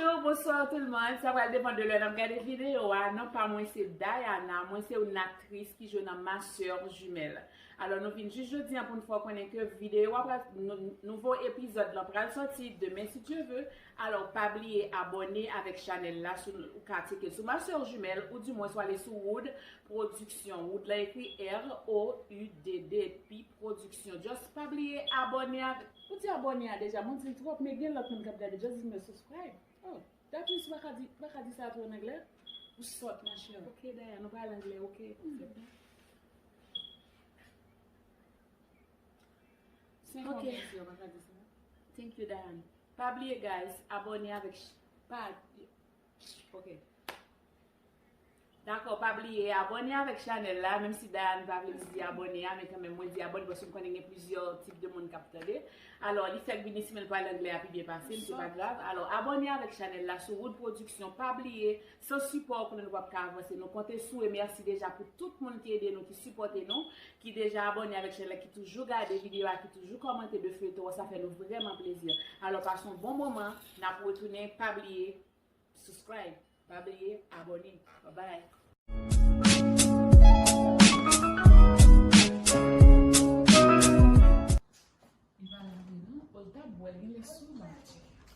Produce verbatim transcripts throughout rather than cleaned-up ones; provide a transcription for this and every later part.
Bonjour, bonsoir tout le monde. Sa pral depann de lè n ap gade videyo a. Non pa mwen se Diana. Mwen se yon aktris ki jwe nan Ma Sœur Jumelle. Alò, nou vin jis jodi a pou n fè w konnen ke videyo a pral, nou, nouvo epizòd lan pral sòti demen si Dye ve. Alò, pa bliye abòne avèk chanèl la sou, ou ka tcheke l sou Ma Sœur Jumelle ou dimwens w ale sou Wood Production. Wood la ekri R O U D D, pi Production. Just pa bliye abòne avèk, ou di abòne a deja, mwen di l twòp, men gen lòt moun k ap gade, just di mwen subscribe. Oh, that means ou pa ka di, ou pa ka di sa tou an anglè? Ou sòt, ma chère. Ok, Diane, nou pale anglè, ok? Senk mwa mèsi, ou pa ka di sa. Thank you, Diane. Pa bliye, guys, abòne avèk ch-, pa, ok. Dakò, pa bliye abòne avèk chanèl la, menm si Diane pa vle m di abòne a, men kanmenm mwen di abòne paske m konnen gen plizyè tip de moun k ap tande. Alò, li fèk vin isi, men l pale anglè a pi byen pase m, se pa grav. Alò, abòne avèk chanèl la sou Wood Production. Pa bliye, san sipò w konnen nou p ap ka avanse. Nou konte sou w e mèsi deja pou tout moun ki ede nou, ki sipòte nou, ki deja abòne avèk chanèl la, ki toujou gade videyo a, ki toujou kòmante de feyton an, sa fè nou vrèman plezi. Alò, pase yon bon moman, n ap retounen, pa bliye, subscribe, pa bliye abòne. Bye bye. Li pa lave non, Olta bwè l genlè sou bati. D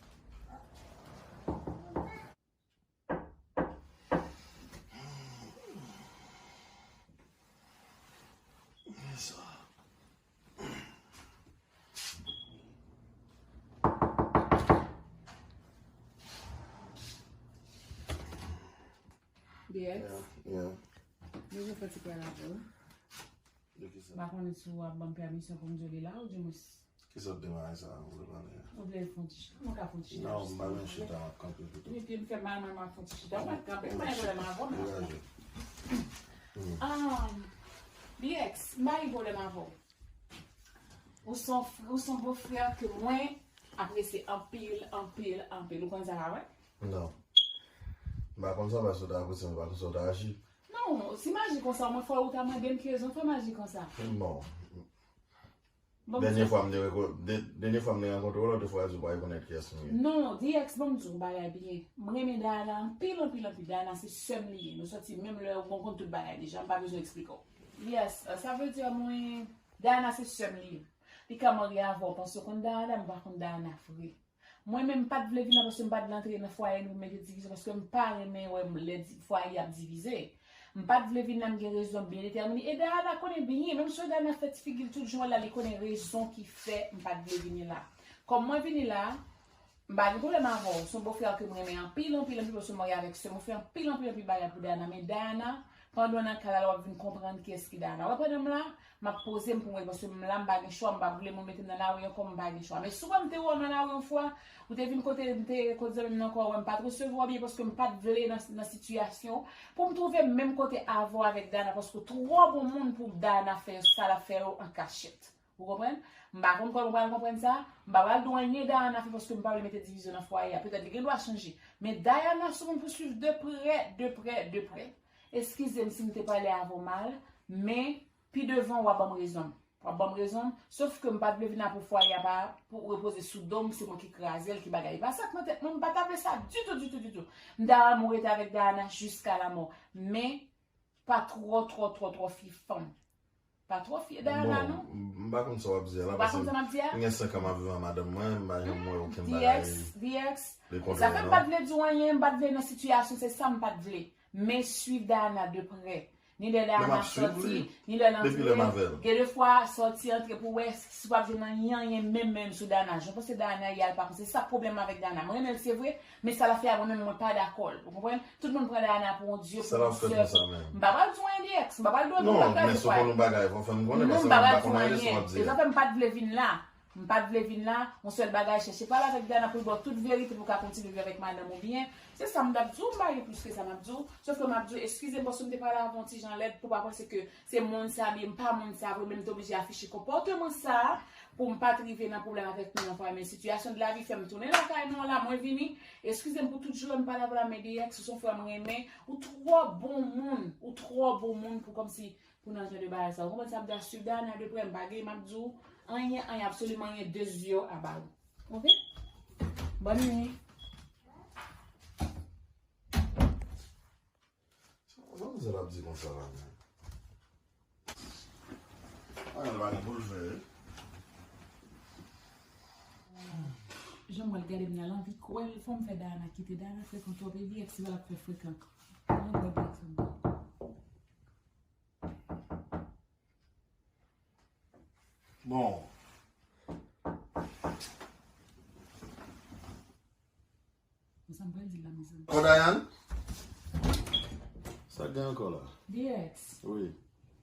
X. Yeah, yeah. Nou fè ti pale avè w. De ki sa? M pa konnen si w ap ban m pèmisyon pou m di w li la, ou di mwen. Ki sòt de bagay sa a ou vle pale a? Ou vle fè yon ti chita? Mwen ka fè yon ti chita. Non, m pa jwenn chita, m ap kanpe pito. Epi m fè mal, mwen, m ap fè yon ti chita. Ou pa t kanpe, m pa gen pwoblèm avè w, men. Degaje. Ah, D X, m pa gen pwoblèm avè w. Ou se yon fr-, ou se yon bofrè ke mwen apresye anpil, anpil, anpil. Ou konn sa, pa vre? Non. M pa konn sa, paske w ta apresye m, m pa konn sa w ta aji. Non, si m aji konsa, omwen fò ou ta mande m ki rezon fè m aji konsa. Bon. Bon, dènye fwa m te reko-, de-, dènye fwa m te rankontre w, lòt fwa a di w pa rekonèt kiyès m ye. Non, D X, ban m di w yon bagay byen. M renmen Diana anpil, anpil, anpil. Diana se sè m li ye. Nou sòti menm lè, bon, konn tout bagay deja. M pa bezwen eksplike w. Yes, sa vle di mwen, Diana se sè m li ye. Li ka marye avè w, paske w konn Diana, m pa konn Diana vre. Mwen menm, m pa t vle vin la paske m pa t vle antre nan fwaye nou pou mete divizyon, paske m pa renmen wè m lè di-, fwaye ap divize. M pa t vle vin la, m gen rezon byen detèmine. E Diana konnen byen, menm si Diana fè ti figi l tout jan la, li konnen rezon ki fè m pa t vle vini la. Kòm mwen vini la, m pa gen pwoblèm avè w. Se yon bofrè ke m renmen anpil, anpil, anpil, paske m marye avèk sè m. Ou fè anpil, anpil, anpil bagay pou Diana. Men Diana, pandan w nan kay la, w ap vin konprann kiyès ki Diana. Ou wè pandan m la, m ap poze m pou mwen, paske m la, m pa gen chwa, m pa vle moun mete m nan lari ankò, m pa gen chwa. Men si w wè m te wè w nan lari yon fwa, ou te vin kote m te, kot zanmi m nan ankò, wè m pa t resevwa w byen, paske m pa t vle nan, nan sitiyasyon pou m twouve m menm kote avè w avèk Diana, paske w twò bon moun pou Diana fè sa l ap fè yo an kachèt. Ou konprann? M pa konn kòman w pral konprann sa, m pa pral di w anyen Diana fè paske m pa vle mete divizyon nan fwaye a. Petèt li gen dwa chanje. Men Diana se yon moun pou swiv de prè, de prè, de prè. Eskize m si m te pale avè w mal, men pi devan, w ap ban m rezon. W ap ban m rezon. Sof ke m pa t vle vin la pou fwaye a pa, pou repoze sou do m, se mwen ki kraze l, ki bagay. E pa sa k nan tèt mwen, m pa ta vle sa ditou, ditou, ditou. M ta renmen w rete avèk Diana jiska lamò. Men, pa twò, twò, twò, twò fye fanm. Pa twò fye Diana, non. Bon, m, m pa konn sa w ap di a la, paske m gen senk an m ap viv ak madanm mwen, m pa janm wè okenn bagay. D X, D X. Sa fè m pa t vle di w anyen, m pa t vle nan sitiyasyon, se sa m pa t vle. Men swiv Diana de prè. Ni lè Diana sòti, ni lè l antre. Gen de fwa, sòti, antre pou wè si w ap jwenn anyen, anyen, menm, menm sou Diana. Jan w panse Diana ye a, l pa konn se sa pwoblèm mwen avèk Diana. Mwen renmen l, se vre, men sa l ap fè a mwen menm, mwen pa dakò l. Ou konprann? Tout moun pran Diana pou yon dye, pou yon sè. M pa pral di w anyen, D X. M pa pral di w anyen, m pa pral di w anyen. Non, men si w konn yon bagay, fò w fè m konnen, paske m pa konn anyen de sa. E sa fè m pa t vle vin la. M pa t vle vin la, yon sèl bagay, chèche pale avèk Diana pou l ba w tout verite pou w ka kontinye viv avèk madanm ou byen. Se sa m t ap di w, m pa gen plis ke sa m ap di w. Sof ke m ap di w, eskize m paske m te pale avè w yon ti jan lèd pou w pa panse ke se moun sa m ye, m pa moun sa vre, men m te oblije afiche konpòteman sa a pou m pa t rive nan pwoblèm avèk moun nan fwaye. Men sitiyasyon de lavi fè m tounen lakay nou an la, mwen vini. Eskize m pou tout jou lè m pale avè w la, men D X, ou se yon frè m renmen, ou twò bon moun, ou twò bon moun pou kòmsi pou nan jan de bagay sa. Ou konprann sa m di a, swiv Diana de prè, m pa gen, m ap di w anyen, anyen, absoliman anyen de zye w aba w. Oke? Bòn nwi. Sa l ap di konsa la menm? Anyen l pa gen pou l fè wi. Jan m wè l gade m nan, l anvi kwè l, fò m fè Dayana kite. Dayana frekan twòp, e D X li pa t ap fè frekan. Ann wè D X ann. Bon. Bon, sa m pral di l la, mezanmi. Kò Dayan? Sa k gen ankò la? D X. Wi.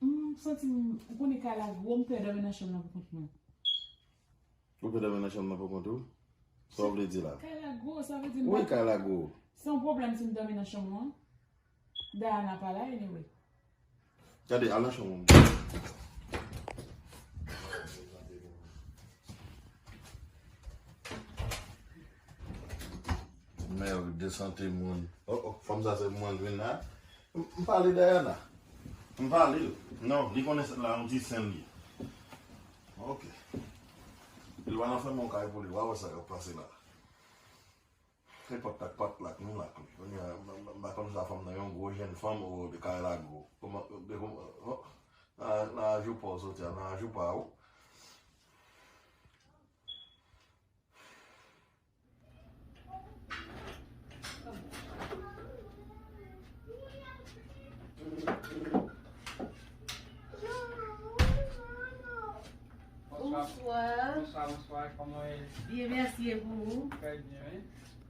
M santi m, ou konnen kay la gwo, m pè dòmi nan chanm nan pou kont mwen. Ou pè dòmi nan chanm nan pou kont ou? Sa w vle di la? Kay la gwo, sa vle di m pa... Wi, kay la gwo. Se yon pwoblèm si m dòmi nan chanm ou an? Dayana pa la, anyway. Gade, al nan chanm ou. Mèg de sante moun. Oh, oh, fanm sa se mwen vin la. M, m pale Dayana. M pale l. Non, li konnen la yon ti sen li ye. Ok. Li pa nan fèmen yon kay pou li, w a wè sa k ap pase la. Se pòt la, pòt la, nou la kle. Kounye a, m, m, m pa konn sa fanm nan, yon gwo jèn fanm, ou de kay la gwo. Kòman, de kòman, oh, nan, nan ajou pa w soti a, nan ajou pa w. Bonsoir. Bonsoir, bonsoir, kòman w ye? Byen, mèsi, e pou ou? Trè byen, wi.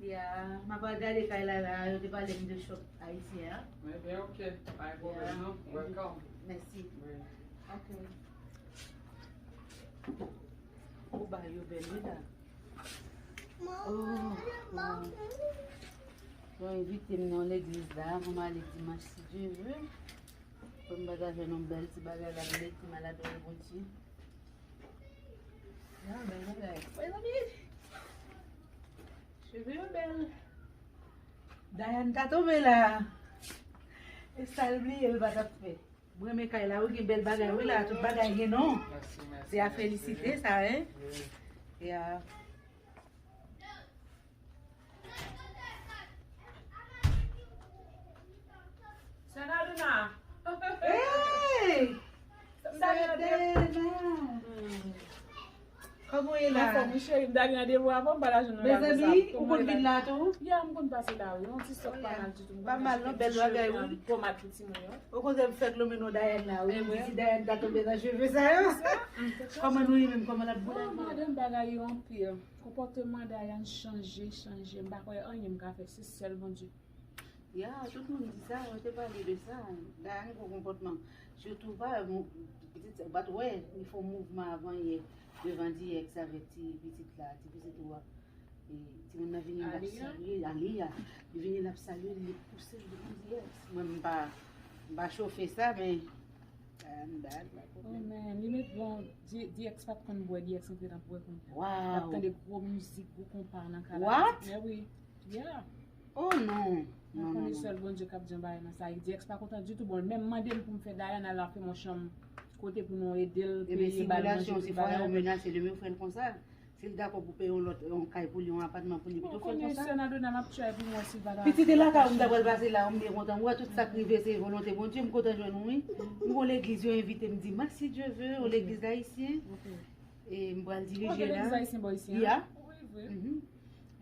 Ya, m ap al gade kay la, la, yo te pale m de chòp ayisyen an. Ebyen, ok, pa gen pwoblèm non. Welcome. Mèsi. Wi. Ok. Ou ba yo bèl, wi, la. Oh, oh. Yo envite m nan legliz la, pou m ale dimanch, si Dye ve. Pou m pa ta jwenn yon bèl ti bagay la, pou lè ti m al adore Bondye. Ya, bèl bagay. Mezanmi! Cheve yo bèl. Dayan ta tonbe la. E sa l bliye l pa t ap fè. M renmen kay la, wi, gen bèl bagay, wi, la, tout bagay gen non. Mèsi, mèsi, se a felisite, sa, hein? Wi. Ya. Sè Nadona! Hey! Sè Nadona! Hmm. Kòman w ye la? Anfòm, wi, cheri, m ta gen randevou avè w, m pa ta jwenn nou la konsa. Mezanmi, ou konn vin la tou? Ya, m konn pase la, wi. Yon ti sòt pa mal ditou. Pa mal, non, bèl bagay, wi. Pòmad pou timoun yo. Okontrè, m fèk lonmen non Dayana, wi. M di Dayana ta tonbe nan cheve sa yo. Kòman nou ye menm? Kòman l ap boule? Oh, madanm, bagay yo anpil. Konpòteman Dayana chanje, chanje. M pa kwè anyen m ka fè, se sèl Bondye. Ya, tout moun di sa, yo te pale de sa. Dayana gwo konpòtman. Sitou pa, pitit sa, ou pa t wè, li fè yon mouvman avan yè, devan D X avèk ti pitit la, ti pitit ou a. E, timoun nan vini l ap salye, Aliya, li vini l ap salye, li pouse l devan D X. Mwen, m pa, m pa chofe sa, men, Dayana, Dayana, pa pwoblèm. Oh, men, li met bon, D X pa t konn bwè, D X antre nan bwè kounye a. Wow. L ap tande gwo mizik, gwo konpa nan kay la. What? Men wi. Yeah. Oh non. Non, non, non. Sèl Bondye k ap di yon bagay nan sa. D X pa kontan ditou. Bon, menm mande m pou m fè Dayana al fè m yon chanm kote pou nou ede l peye bal manje, tout bagay. Ebyen, si relasyon, si fwaye w menase, demen w fè l konsa. Si l dakò pou peye yon lòt, yon kay pou li, yon apatman pou li, pito fè l konsa. Sè Nadona, m ap try pou m wè si l pa ta... Pitit, e lakay ou m ta pral pase la, m byen kontan. M wè tout sa k rive, se volonte Bondye, m kontan jwenn ou, wi. M gon legliz, yo envite m dimanch, si Dye ve, yon legliz ayisyen. Ok. E m pral dirije la. Ou gen legliz ayisyen bò isi a? Ya. Wi, vre. Mhm.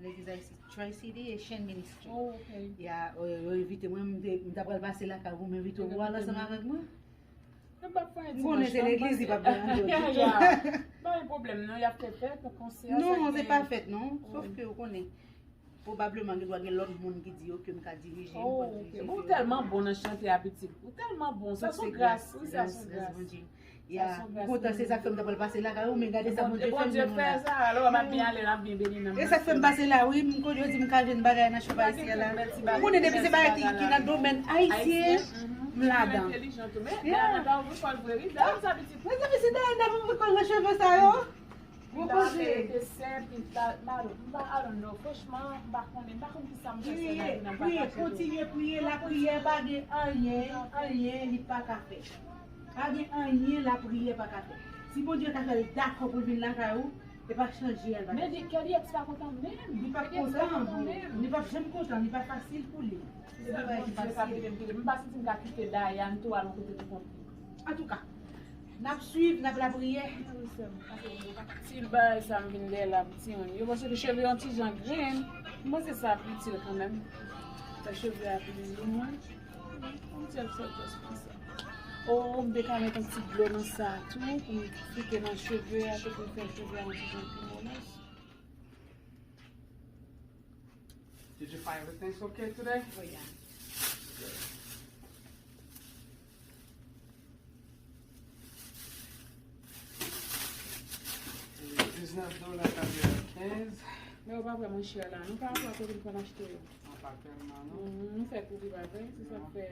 Legliz ayisyen Tri-City Haitian Ministry. Oh, ok. Ya, euh, yo envite mwen, m te, m ta pral pase lakay ou, m envite ou al ansanm avèk mwen. M konnen se legliz, li p ap deranje w ditou. Pa gen pwoblèm, non, y ap fè fèt, konsè a, sa gen. Non, se pa fèt, non. Sòf ke ou konnen. Pwobableman, gen dwa gen lòt moun ki di yo ke m ka dirije, m pral dirije yo. Oh, ok. Ou tèlman bon nan chante a, pitit. Ou tèlman bon. Sa se gras, wi, sa se gras. Ya, m kontan, se sa k fè m ta pral pase lakay ou, men gade sa Bondye fè m jwenn ou la. Bondye fè sa, alò, m ap byen ale, m ap byen beni nan... E sa k fè m pase la, wi, m konnen yo di m ka jwenn bagay nan chòp ayisyen la. Ou konnen depi se bagay ki, ki nan domèn ayisyen, m ladan. Ou entèlijan tou, men Dayana ta ouvri kò l vre, wi. Dayana sa pitit. Mezanmi, si Dayana ta ouvri kò l nan cheve sa yo. Gwo koze. L ta rete senp, li ta, m pa, m pa, I don't know. Franchman, m pa konnen, m pa konn kisa m fè sèl la nan pataje tou. Priye, priye, kontinye priye. Lapriyè pa gen anyen, anyen li pa ka fè. Pa gen anyen lapriyè pa ka fè. Si Bondye ka fè l dakò pou l vin lakay ou, Li pa chanje, Alvarez. Men li, Kelly ex pa kontan menm. Li pa kontan. Li p ap janm kontan. Li pa fasil pou li. Se yon bagay ki fasil. M pa santi m ka kite Dayan tou al yon kote pou kont li. Antouka, n ap swiv, n ap lapriyè. Ti bagay sa m vin dèyè la pou timoun yo, paske cheve yon ti jan grenn. M panse sa ap itil kanmenm. Fè cheve a pli lou mwen. Yon ti èl sòl jis pou sa. O, m te ka met yon ti dlo nan sa tou, pou m fwote nan cheve a, tou pou m fè cheve a yon ti jan pi molas. Did you find everything's okay today? Oh, yeah. Diznèf dola katrevenkenz. Men yo pa vrèman chè la, non, pa rapò a kote m konn achte yo. Non, pa tèlman, non. Mhm, nou fè kou pi pa vre, se sa k fè.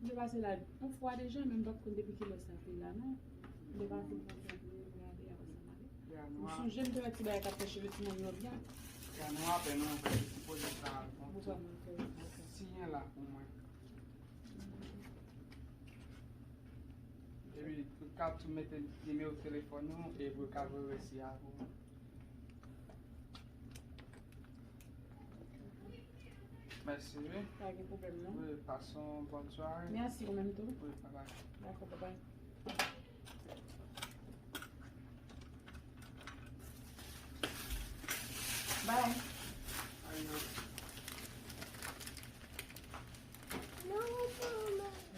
M te pase la yon fwa deja, men m pa konn depi kilè sa te la, non. M te pase l konsa pou m gade, apre sa m ale. M sonje m te wè ti bagay k ap fè cheve timoun yo byen. Gade nou apèn, non, mwen sipoze sa al konn. Ou pa manke, ok. Siyen la pou mwen. Epi, ou ka tou mete nimewo telefòn ou e pou yo ka voye resi a pou ou. Mèsi, wi. Pa gen pwoblèm, non. Wi, pase yon bòn sware. Mèsi, ou menm tou. Wi, babay. Dakò, babay. Bye. Bye, non.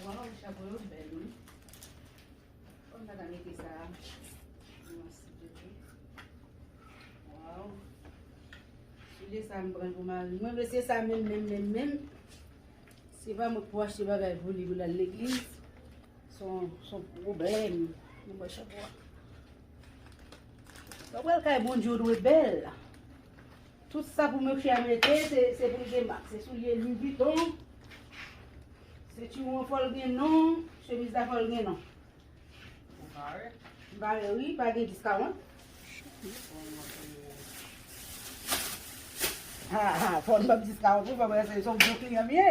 Waw, chapo yo bèl, wi. Fò m ta ka mete sa. Mèsi, Jezi. Waw. Soulye sa m pran pou mari mwen, men se sa menm, menm, menm, menm. Se pa mwen k pou achte bagay pou li, pou l al legliz. Se yon, se yon pwoblèm. Nou wè chapo a. Lè w pral kay Bondye, w dwe bèl. Tout sa pou mesye a mete, se, se pou l gen mak. Se soulye Louis Vuitton. Sentiwon fò l gen non. Chemiz la fò l gen non. Ou pare? M pare, wi, pa gen discount. Ha, ha, fò n ban m discount, wi, fò mwen se yon bon kliyan m ye.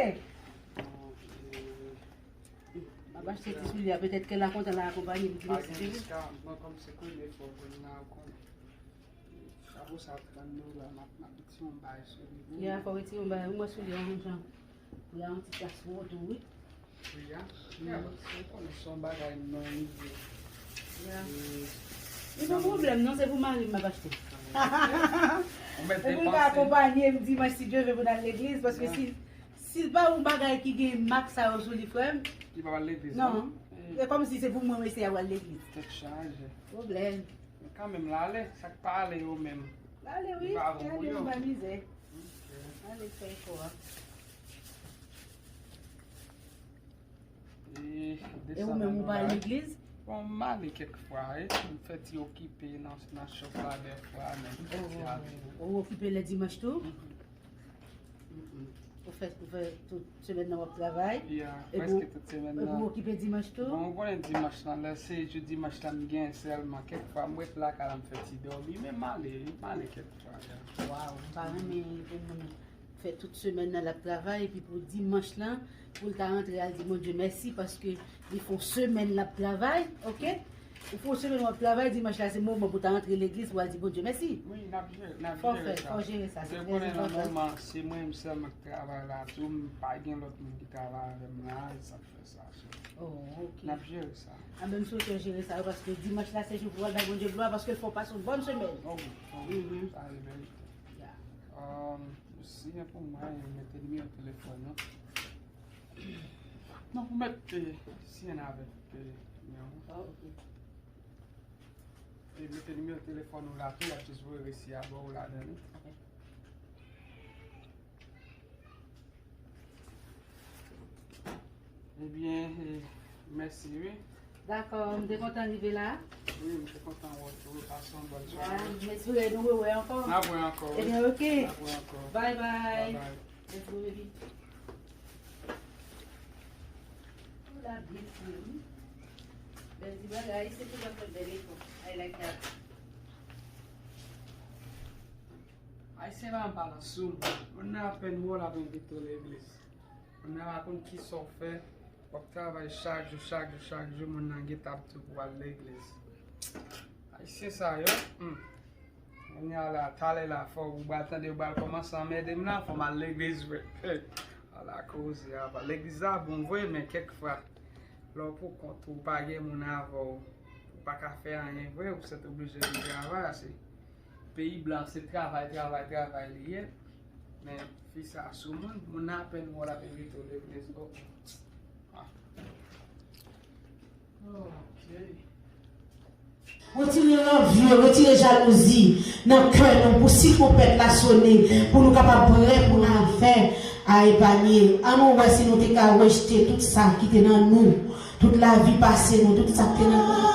M ap achte ti soulye a, petèt ke la kontan la akonpanye m ti mesye. Pa gen discount, non, kòm se premye fwa w jwenn la, ou konnen. Chapo sa trannde dola, m ap, m ap retire yon bagay sou li pou ou. Ya, fò retire yon bagay, wi, mwen soulye an menm jan. Pou la yon ti tas pou ou tou, wi. Wi, ya. Ya, paske ou konnen se yon bagay non, wi. Ya. E, li pa pwoblèm, non, se pou mari m m ap achte. Ou mèt depanse. E pou l ka akonpanye m dimanch, si Dye vle, pou n al legliz, paske si, si l pa yon bagay ki gen mak sa yo sou li, frè m. Li pa al legliz, non? Non. E kòmsi se pou mwen, mesye a pral legliz. Tèt chaje. Pwoblèm. Men kanmenm, l ale, sa k pa ale yo menm. L ale, wi. Li pa bon pou yo. L ale, nou pa mizè. Ok. Ale fè efò a. E, e ou menm, ou pa al legliz? Bon, m ale kèk fwa, wi. M fè ti okipe nan, nan shop la dèfwa, men m fè ti ale. Ou okipe lè dimanch tou? Mhm. Mm-mm. Ou fè, ou fè tout semèn nan w ap travay? Ya, prèske tout semèn nan. Epi w okipe dimanch tou? Bon, ou konnen dimanch lan, lè se jou dimanch lan m gen sèlman. Kèk fwa, m ret lakay la, m fè ti dòmi, men m ale, m ale kèk fwa, ya. Waw, m pa renmen pou moun fè tout semèn nan l ap travay, epi pou dimanch lan, pou l ta rantre al di Bondye mèsi, paske li fè yon semèn l ap travay, oke? Ou fè yon semèn w ap travay, dimanch la se moman pou ta rantre legliz pou al di Bondye mèsi. Wi, n ap jere, n ap jere sa. Fò fè, fò jere sa, se trè enpòtan. Ou konnen nan moman, se mwen menm sèlman k travay la tou, m pa gen lòt moun ki travay avè m la, e sa k fè sa, so. Oh, ok. N ap jere sa. A, men m swete w jere sa, wi, paske dimanch la se jou pou w al bay Bondye glwa, paske l fè w pase yon bòn semèn. Oh, oh, mhm, sa se verite. Ya. Um, siyen pou mwen, mete nimewo telefòn nou. Non, pou mèt, eh, siyen avèk, eh, nimewo. Oh, ok. E mete nimewo telefòn ou la tou, y ap jis voye resi a ba w ladan li. Ok. Ebyen, eh, mèsi, wi. Dakò, m te kontan rive la. Wi, m te kontan wè w tou. Pase yon bòn sware. Ah, m espere nou rewè ankò. N ap wè ankò, wi. Ebyen, ok. N ap wè ankò. Bye bye. Bye bye. Let's go, baby. Ou la byen fre, wi. Bèl ti bagay, se pou sa fè bèl efò. I like that. Ayisyen pa anba nan sou moun. Moun nan apèn wè w, l ap envite w legliz. Moun nan pa konn kisa w fè. W ap travay chak jou, chak jou, chak jou, moun nan gentan ap di w pou w al legliz. Ayisyen sa yo, hmm. Kounye a la, talè la, fò w pral tande, yo pral kòmanse anmède m la, fò m al legliz vre. Ala koze, apa. Legliz la bon vre, men kèk fwa, lè w pou kont ou, pa gen moun avè w, ou pa ka fè anyen vre, ou sèt oblije vin travay, se peyi blan, se travay, travay, travay li ye. Men fi sa sou moun, moun nan apèn wè l ap envite w legliz. Oh. Ah. Ok. Retire ranvye, retire jalouzi nan kè nou pou si twonpèt la sone, pou nou kapab prè pou n al fè a epanye. An nou wè si nou te ka rejte tout sa ki te nan nou, tout lavi pase nou, tout sa ki te nan nou.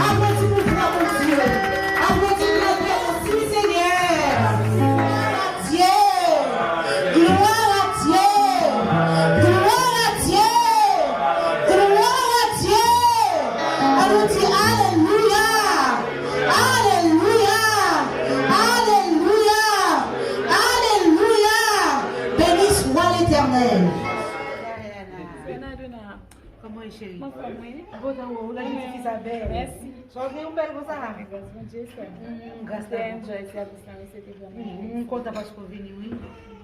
Aplodi pou vwa Bondye. Aplodi pou vwa Bondye, Senyè. Glwa a Dye. Glwa a Dye. Glwa a Dye. Glwa a Dye. An nou di alelouya. Alelouya. Alelouya. Alelouya. Beni swa Letènèl. Bernardona. Kòman w ye, cheri? Mwen anfòm, wi. Mwen kontan wè w la, jodi fi sa bèl. Mèsi. Sa w gen, ou bèl konsa? Gras Bondye, sè m. Mm, gras la. Enjoy sèvis la, wi, se te vrèman nice. Mm, m kontan paske w vini, wi.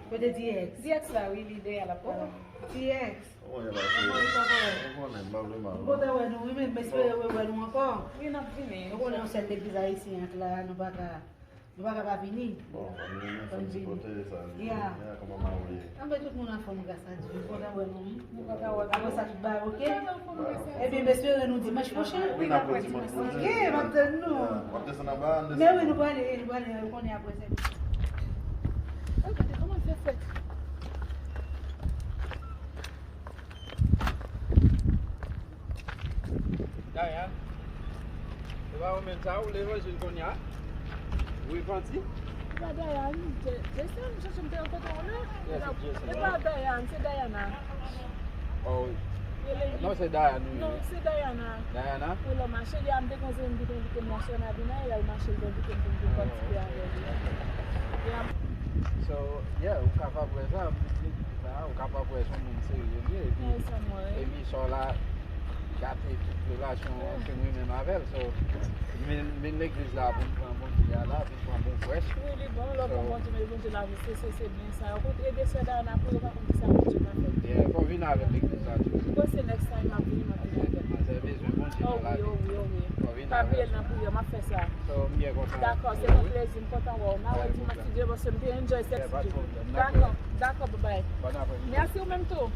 Kote D X? D X la, wi, li dèyè l ap travay. D X. Kòman w ye, papa? Ou konnen, m pa vle mal. M kontan wè nou, wi, men m espere wè nou ankò. Wi, n ap vini. Ou konnen yon sèl legliz ayisyen an k la, nou pa ka Nou pa ka pa vini. Bon, fò m vini, fò m vini. Fò m vini. Kote sa, li, yeah, kòman maman ye? Anben, tout moun anfòm, gras a Dye. Kontan wè nou, wi. Nou kontan wè nou. Apre sa, tout bagay oke? Ebyen, m espere nou dimanch pwochen. Wi, n ap wè dimanch pwochen. Ok, m ap tann nou. Yeah. W ap desann anba, n desann. Men wi, nou prale, nou prale, nou konnen apre sèvis. Gade kòman l fè fèt. Dayan. Se pa ou menm sa, ou levanjil kounye a? Ou repanti? Se pa Dayan, Je-, Jason, m chèche m te rankontre w la. Yeah, se Jason, wi. Se pa Dayan, se Dayana. Oh, wi. Non, se Dayana, wi. Non, se Dayana. Dayana? Wi, lè w mache, yè a m te konn se m ki te envite m nan Shanabina, e lè l mache, l te envite m pou m vin patisipe avè li. Yeah. So, yeah, ou kapab wè sa, m di sa, ou kapab wè se yon moun serye li ye, epi, epi sè w la gate tout relasyon antre mwen menm avè l. So, m vin, m vin legliz la pou m pran Bondye a la, pou m pran bon fresh. Wi, li Yon lòt bon Bondye, men Bondye lavi, se, se, se byen sa. Yo konn ede sè Dayana pou yo pa konn ki sa Bondye ka fè. Yeah, fò vin avè l legliz la tou. M panse next time m ap vini, m ap vini avè l. Manzè bezwen Bondye nan lavi. Oh wi, oh wi. Fò vin avè l. Pa bliye l nan priyè, m ap fè sa. So, m byen kontan. Dakò, se yon plezi, m kontan wè w. N a wè dimanch si Dye vle, m te enjoy sèt si Dye vle. Dakò, dakò, bye bye. Bòn apremidi. Mèsi, ou menm tou.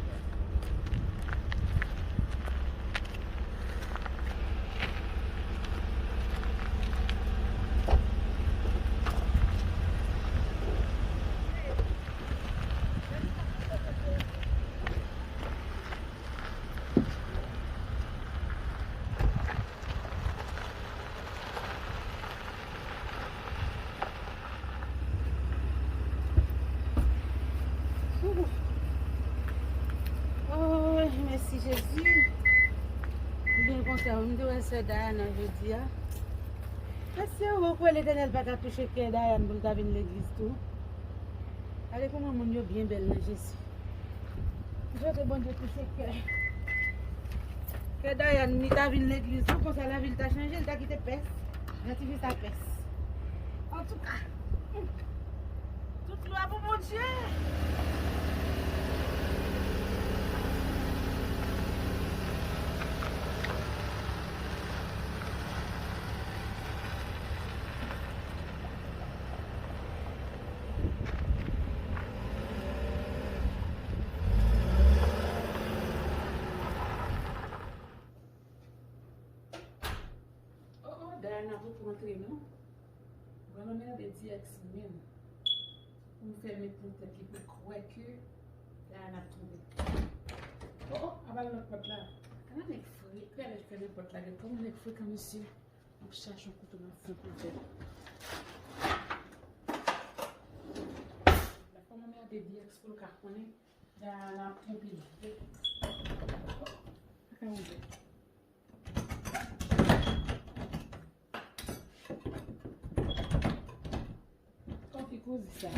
Oy, mèsi Jezi. M byen kontan wi, m te wè sè Dayana jodi a. Mèsi, ou kwè Letènèl pa ka touche kè Dayana pou l ta vin legliz tou. Gade kòman moun yo byen bèl nan Jezi. M swete Bondye touche kè. Kè Dayana, li ta vin legliz tou, konsa lavi l ta chanje, li ta kite pès. Jan tifi sa pès. Antouka, tout glwa pou Bondye. Oh, oh, Dayana poko rantre non. Granmè a de di èks menm. Pou m fèmen pòt la, li pou kwè ke Dayana ap twonpe. Oh, oh, apa lòt pòt la? Ala nèg frekan, lè fèmen pòt la, gen kòman nèg frekan, mesye. M ap chache yon kouto nan fon pou l fè. Dakò, manman te di èks pou l ka konnen Dayana ap twonpe l. Pa ka ouvè. Kòman ki koze sa?